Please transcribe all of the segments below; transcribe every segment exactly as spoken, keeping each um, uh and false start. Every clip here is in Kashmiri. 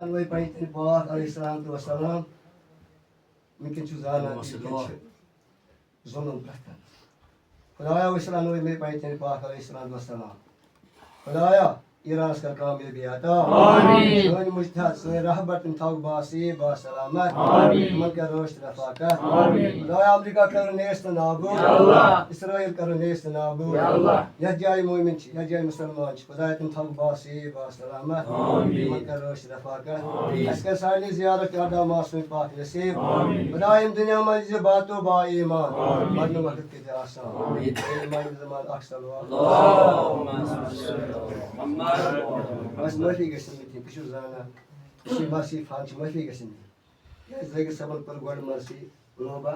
انوے پنجتن پاک علیہ الصلوۃ والسلام۔ وٕنکیٚن چھُ زانان، وٕنکیٚن چھُ ظُلُم پرٛٮ۪تھ کانٛہہ۔ خدایا، وٕچھ انوے مےٚ پنجتن پاک علیہ الصلوۃ والسلام۔ خدایا، ایرانس کر کامیٲبی عطا۔ آمین۔ سٲنۍ مجتہد، سٲنۍ رہبر، تِم تھاوُکھ باسی، باسلامت۔ آمین۔ تِمن کر رٲچھ رفاقت۔ آمین۔ خدایا، امریکہ کر نیست نابود۔ یا اللہ۔ اسرائیل کر نیست نابود۔ یا اللہ۔ یتھ جایہِ مومن چھِ، یتھ جایہِ مسلمان چھِ، خدایا، تِم تھاوُکھ باسی، باسلامت۔ آمین۔ تِمن کر رٲچھ رفاقت۔ آمین۔ اسہِ کر سارنٕے زیارت ادا معصوم پاک نصیب۔ آمین۔ خدایا، یِم دُنیا منٛز زِ باتو با ایمان۔ آمین۔ مرنہٕ وقت کٔرۍ زِ آسان۔ آمین۔ اے ایمان زمان اکھ صلوات۔ اللہم صل علی محمد۔ بس معٲفی گژھِ نہٕ مےٚ کینٛہہ، بہٕ چھُس زانان۔ یہِ چھِ مرسی فان چھِ معٲفی گژھِ نہٕ مےٚ۔ کیٛازِ زٲگِر صٲبن پٔر گۄڈٕ مرسی نوبہ۔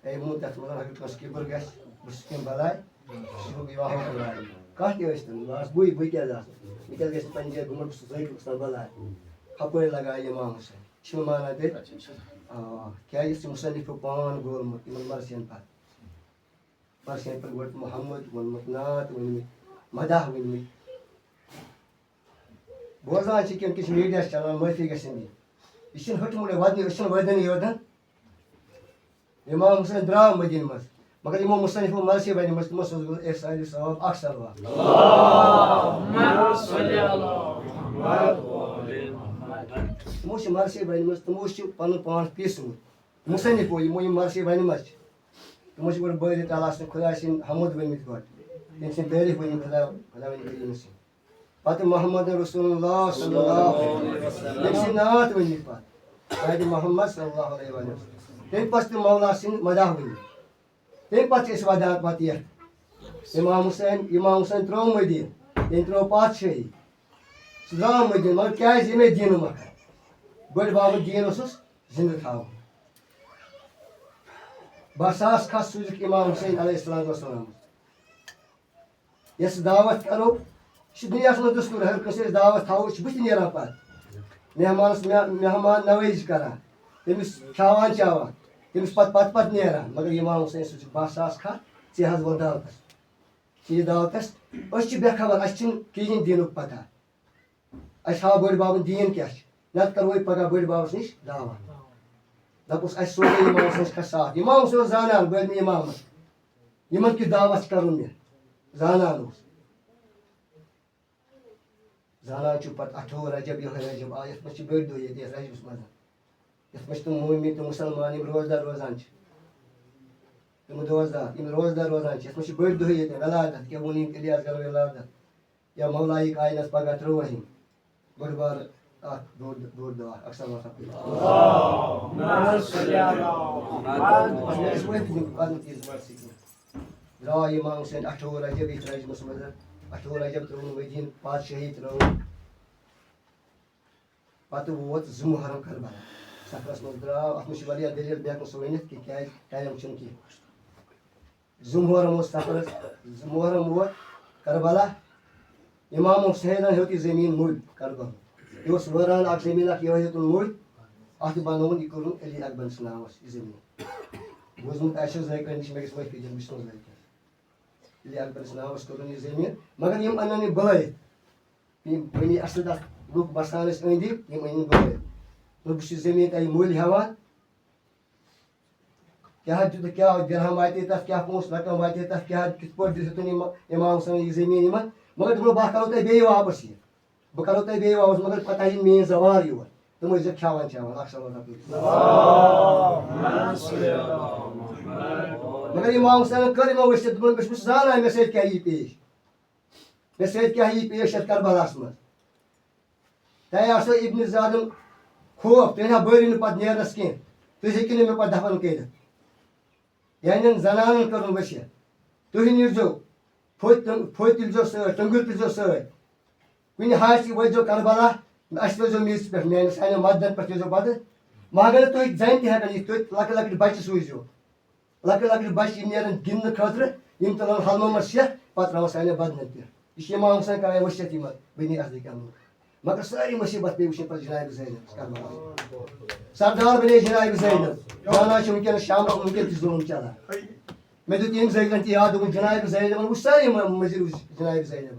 اے مون تتھ منٛز اگر کٲنٛسہِ کِبر گژھِ، بہٕ چھُس کینٛہہ بلاے، سُہ چھُ یِوان ہۄکھ بلاے۔ کانٛہہ تہِ ٲسۍ تن، بہٕ آسہٕ بٕے، بہٕ کیٛازِ آسہٕ؟ مےٚ کیٛازِ گژھِ نہٕ پننہِ جایہِ گوٚمُت، بہٕ چھُس زٲگِر گژھان بلاے۔ ہپٲرۍ لگایہِ امام حسین۔ چھِ مانان تیٚلہِ؟ آ، کیٛازِ یُس مُصنِفو پان گولمُت یِمن مرثین پتہٕ۔ مرثین پتہٕ گۄڈٕ محمد ووٚنمُت، نعت ؤنمٕتۍ، مداح ؤنمٕتۍ۔ بوزان چھِ کہِ وٕنکیٚس چھِ میٖڈیا چلان، معٲفی گژھن دِنۍ۔ یہِ چھِنہٕ ہیوٚتمُت ودنہِ، أسۍ چھِنہٕ ودنہِ یوتن۔ امام حسین درٛاو مدینہٕ منٛز، مگر یِمو مُصنِفو مرثی ونہِ منٛز تِمو سوٗز احسان ثواب اکھ صلوات۔ اللہم صل علی محمد و آل محمد۔ تِمو چھِ مرثی ونہِ منٛز، تِمو چھِ پنُن پان پیٖسمُت۔ مُصنِفو یِمو یِم مرثی ونہِ منٛز چھِ، تِمو چھِ گۄڈٕ بٲری تعالیٰ سٕنٛدۍ خۄداے سٕنٛدۍ حمد ؤنمٕتۍ گۄڈٕ، تٔمۍ سٕنٛدۍ تعریٖف ؤنمٕتۍ خۄدا، خۄداوندِ کریٖم سٕنٛدۍ۔ پتہٕ محمد رسول اللہ صلی اللہ علیہ وسلم، تٔمۍ سٕنٛدۍ نعت ؤنمٕتۍ پتہٕ، تاکہِ محمد صلی اللہ علیہ وسلم۔ تَمہِ پتہٕ تہِ مولا سٕنٛدۍ مداح ؤنمٕتۍ۔ تَمہِ پتہٕ چھِ أسۍ ودان پتہٕ یتھ۔ امام حسین، امام حسین ترٛوو مدیٖنہٕ، تٔمۍ ترٛوو پادشٲہی۔ سُہ درٛاو مدیٖنہٕ، مگر کیٛازِ؟ ییٚمے دیٖنہٕ مۄکھ۔ بٔڈۍ بابُن دیٖن اوسُس زِندٕ تھاوُن۔ باہ ساس کھس سوٗزِکھ امام حسین علیہ الصلوۃ والسلام۔ یۄس دعوت کرو، یہِ چھُ دُنیاہَس منٛز دستوٗر، ہر کٲنٛسہِ أسۍ دعوت تھاوو، یہِ چھُ بٕتھِ نیران پتہٕ۔ مہمانس مہ-، مہمان نوٲزی کران، تٔمِس کھیاوان چاوان، تٔمِس پتہٕ، پتہٕ، پتہٕ نیران۔ مگر امام حسین سُہ چھُ باہ ساس کھس، ژےٚ حظ ووٚن دعوتس۔ ژےٚ یہِ دعوتس، أسۍ چھِ بے خبر، اَسہِ چھُنہٕ کِہیٖنۍ دیٖنُک پتہ۔ اَسہِ ہاو بٔڈۍ بابُن دیٖن کیٛاہ چھُ، نتہٕ کرو أسۍ پگاہ بٔڈۍ بابس نِش دعوت۔ دپُس، اَسہِ سوزے امام حسینس کھس ساتھ۔ امام حسین اوس زانان بٔلۍ مےٚ امامس، یِمن کیُتھ دعوت چھُ کرُن مےٚ، زانان اوس۔ زانان چھُ پتہٕ اَٹھووُہ رجب، یِہوٚے رجب آو، یَتھ منٛز چھِ بٔڑۍ دۄہ ییٚتہِ یَتھ رجبَس منٛز۔ یَتھ منٛز چھِ تِم مومِن تہٕ مُسلمان یِم روزدار روزان چھِ۔ تِم روزدار، یِم روزدار روزان چھِ، یَتھ منٛز چھِ بٔڑۍ دۄہ ییٚتہِ ولادت، کیٛاہ ووٚن یِم الیاس گرٕ ولادت۔ یا مولایہِ کائنات پگاہ ترٛووہِن۔ بٔڑ بار اَکھ بوٚڑ، بوٚڑ دۄہ اَکھ، اَکھ سَماعت اَکھ۔ درٛاو امام حسین اَٹھووُہ رجب ییٚتھۍ رجبَس منٛز، اَٹھووُہ رجب ترٛووُن مدیٖنہٕ، پادشٲہی ترٛٲوٕن۔ پتہٕ ووت زٕ محرم کربلا۔ سفرس منٛز درٛاو، اَتھ منٛز چھِ واریاہ دٔلیٖل، بہٕ ہٮ۪کہٕ نہٕ سُہ ؤنِتھ کینٛہہ، کیٛازِ ٹایم چھُنہٕ کینٛہہ۔ زٕ محرم اوس سفرس، زٕ محرم ووت کربلا۔ امام حسینن ہیوٚت یہِ زٔمیٖن مٔلۍ کربلا۔ یہِ اوس وٲران اکھ زٔمیٖن اکھ، یِہوٚے ہیوٚتُن مٔلۍ۔ اَتھ بنووُن، یہِ کوٚرُن علی اکبر سٕنٛدِ ناوس یہِ زٔمیٖن۔ بوٗزمُت آسیو زٲکرَن نِش، مےٚ گژھِ معٲفی دِنۍ، بہٕ چھُس نہٕ زٲکر۔ علی اکبر سٕنٛدِ ناوس کوٚرُن یہِ زٔمیٖن، مگر یِم اَنَن یہِ بُلٲوِتھ۔ یِم بنی اسد اتھ لُکھ بسان ٲسۍ أنٛدۍ أنٛدۍ، یِم أنِن بُلٲوِتھ۔ دوٚپُس، یہِ زٔمیٖن تۄہہِ مٔلۍ ہٮ۪وان، کیٛاہ حظ دیُتُکھ، کیٛاہ درہم واتے تتھ، کیٛاہ پونٛسہٕ رقم واتے تتھ، کیٛاہ، کِتھ پٲٹھۍ دیُت، ہیوٚتُن یِم امام حسینن یہِ زٔمیٖن یِمن؟ مگر دوٚپُن، بہٕ کرو تۄہہِ بیٚیہِ واپس یہِ، بہٕ کرو تۄہہِ بیٚیہِ واپس، مگر پتہ یِن میٲنۍ زوار یور، تِم ٲسۍ زِ کھٮ۪وان چٮ۪وان، اکھ سلام رۄپیہِ۔ مگر امام حسینن کٔر یِمن ؤسیت، دوٚپُن، بہٕ چھُس زانان مےٚ سۭتۍ کیٛاہ یی پیش۔ مےٚ سۭتۍ کیٛاہ یی پیش یَتھ کربلاہَس منٛز؟ تۄہہِ آسیو ابن زیادُن خوف، تُہۍ نہ بٲرِو نہٕ پَتہٕ نیرنَس کینٛہہ، تُہۍ ہیٚکِو نہٕ مےٚ پَتہٕ دفن کٔرِتھ۔ یعنی زنانَن کٔرٕن ؤسیت، تُہۍ نیٖرزیو، پھوٚتۍ تُل-، پھوٚتۍ تُلزیو سۭتۍ، ٹۄنٛگُر تُلزیو سۭتۍ، کُنہِ حاجتہِ وٲتۍزیو کربلا، اَسہِ وٲتۍزیو میٖژِ پٮ۪ٹھ، میٛانہِ سانٮ۪ن مَددَن پٮ۪ٹھ وٲتۍزیو پَتہٕ۔ مگر تُہۍ زَنہِ تہِ ہٮ۪کَن یِتھ، تُہۍ لۄکٕٹۍ لۄکٕٹۍ بَچہِ سوٗززیو۔ لۄکٕٹۍ لۄکٕٹۍ بَچہِ یِم نیرَن گِنٛدنہٕ خٲطرٕ، یِم تُلَن ہَلمہٕ منٛز سیٚکھ، پَتہٕ ترٛاوَن سانٮ۪ن بدنَن پٮ۪ٹھ۔ یہِ چھِ امام حسین کران ؤسیت یِمَن بنی اسدٕکۍ اَمرُک۔ مگر سٲری مُصیٖبت پیٚیہِ وٕچھِنۍ پَتہٕ جنابِ زینب کربلاہَس منٛز۔ سردار بنے جنابِ زینب، زانان چھِ وٕنکیٚنَس شامَس وٕنکیٚن تہِ ظُلُم چلان۔ مےٚ دیُت ییٚمہِ زٲگرَن تہِ یاد، دوٚپُن، جنابِ زینبَن وٕچھ سٲری م-، مٔزیٖد وٕچھ جنابِ زینبَن۔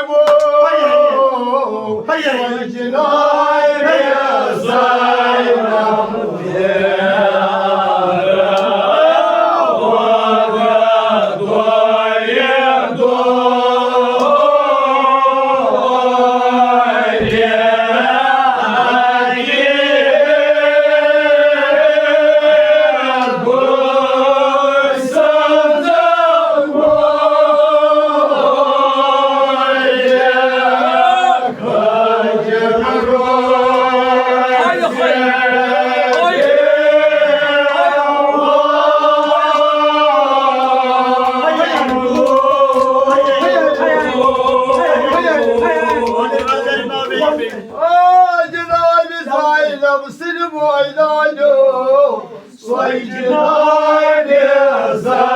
سلمو. سجنای زینب. آ، جناب زینب سٕنٛدِ مٲدانو، سۄے جناب زینب۔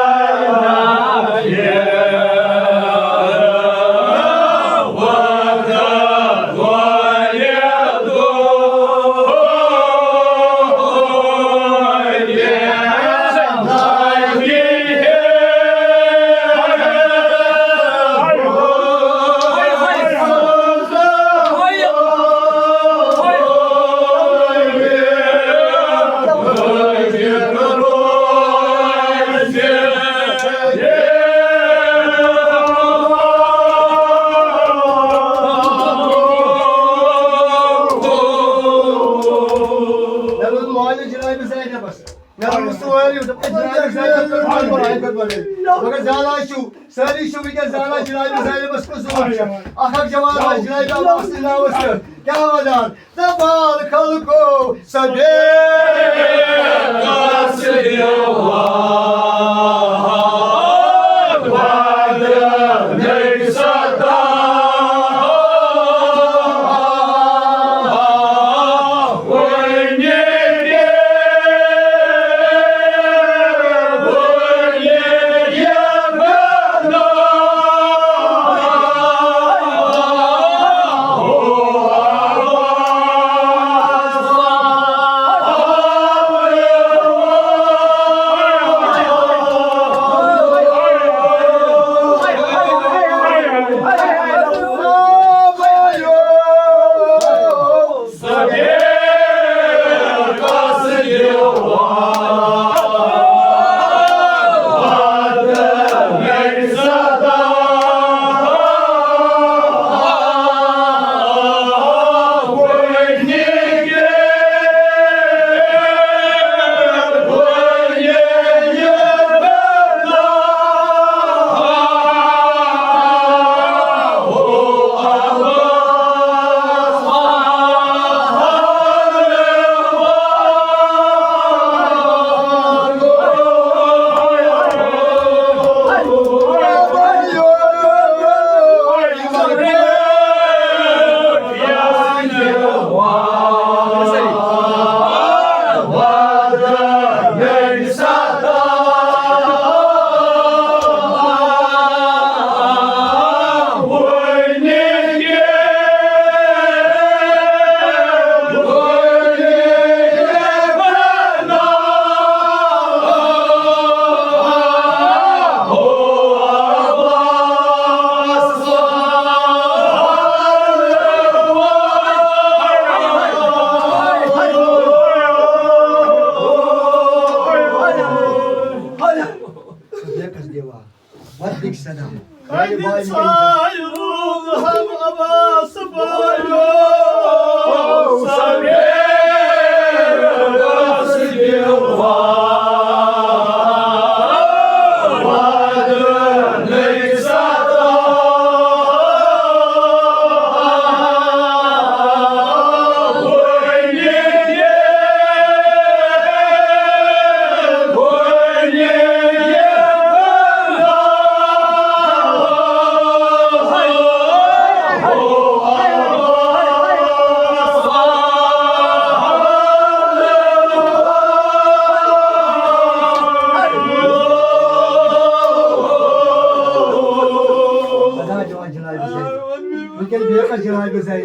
مےٚ روٗد مٲلِس جنابِ زینبس۔ مےٚ دوٚپمَس، ژٕ وٲرِو، دوٚپُن، جنابِ زینب کٔر بَنٛد، بَنٛد، بَنٛد۔ مگر زیادٕ حظ چھُو، سٲری چھِو وٕنکیٚس زیادٕ حظ جنابِ زینبس کُن زور۔ اَکھ اَکھ جواب حظ جنابِ عباس سٕنٛدِ ناوَس پٮ۪ٹھ۔ کیٛاہ وَنان؟ تہٕ بال خلقو سبے۔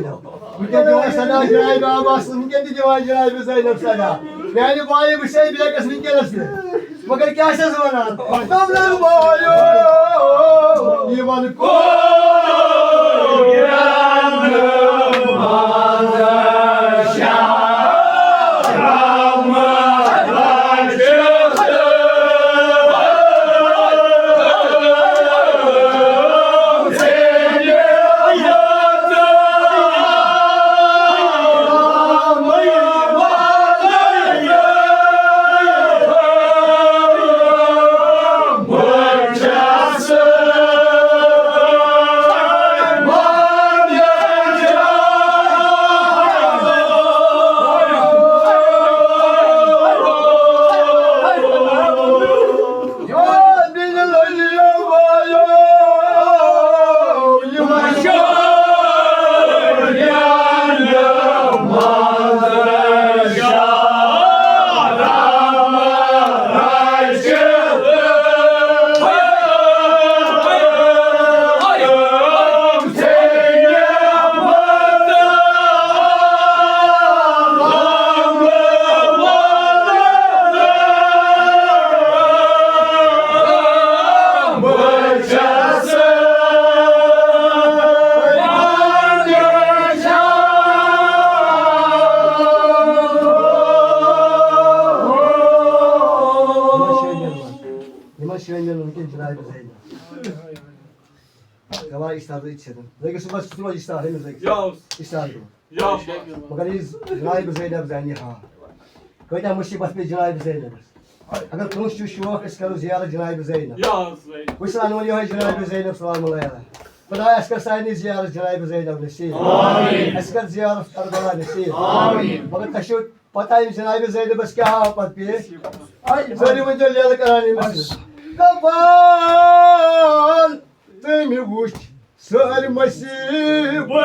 وٕنکٮ۪ن دِوان صدا جناب عباس، وٕنکٮ۪ن تہِ دِوان جناب زینب صدا۔ میانہِ بایہِ وٕچھے بیگس وٕنکٮ۪نس تہِ۔ مگر کیٛاہ چھَس وَنان؟ تَمنَن وایو یِمَن کوٚر یِمن شٲمِل وٕنکٮ۪ن جناب زینب۔ گواہ اشتار تہٕ اشتار۔ لٔگِو صُبحس، صُبحس اشتار، أمِس لٔگِو۔ یاوس۔ اشتار دِوان۔ یاوس۔ مگر یہِ جناب زینب زانہِ ہا۔ کۭتیٛاہ مُصیبت پیٚیہِ جناب زینبس۔ اگر کٲنٛسہِ چھُ شوق، أسۍ کرو زیارت جناب زینب۔ یاوس۔ وٕچھ سا، انوُن یِہوٚے جناب زینب، سلام علیہا۔ خدایس کر سانہِ زیارت جناب زینب نصیب۔ آمین۔ اَسہِ کر زیارت کربلا نصیب۔ آمین۔ مگر تۄہہِ چھُو پتہ یہِ جناب زینبس کیٛاہ آو پتہٕ پیش؟ آے، سٲری ؤنۍ تو لیلہٕ کران أمِس۔ دپان تٔمۍ وُچھ سٲرۍ مصیبت۔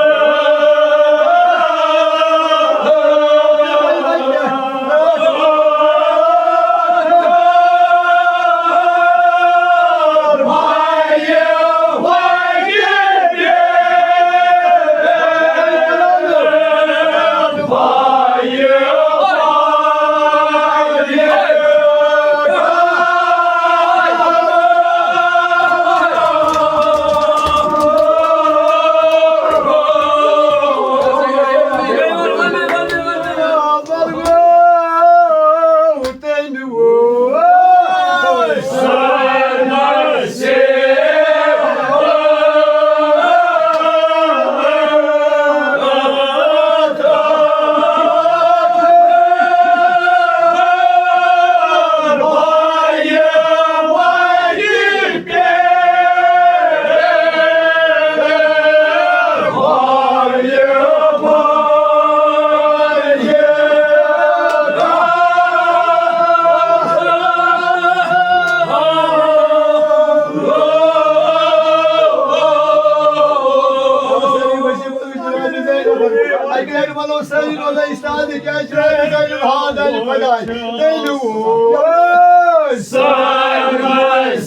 اَکہِ لَٹہِ وَنو سٲری روزان اِستاد، کیٛازِ چھِ روزان اِستاد؟ تیٚلہِ اوس سٲرِوٕے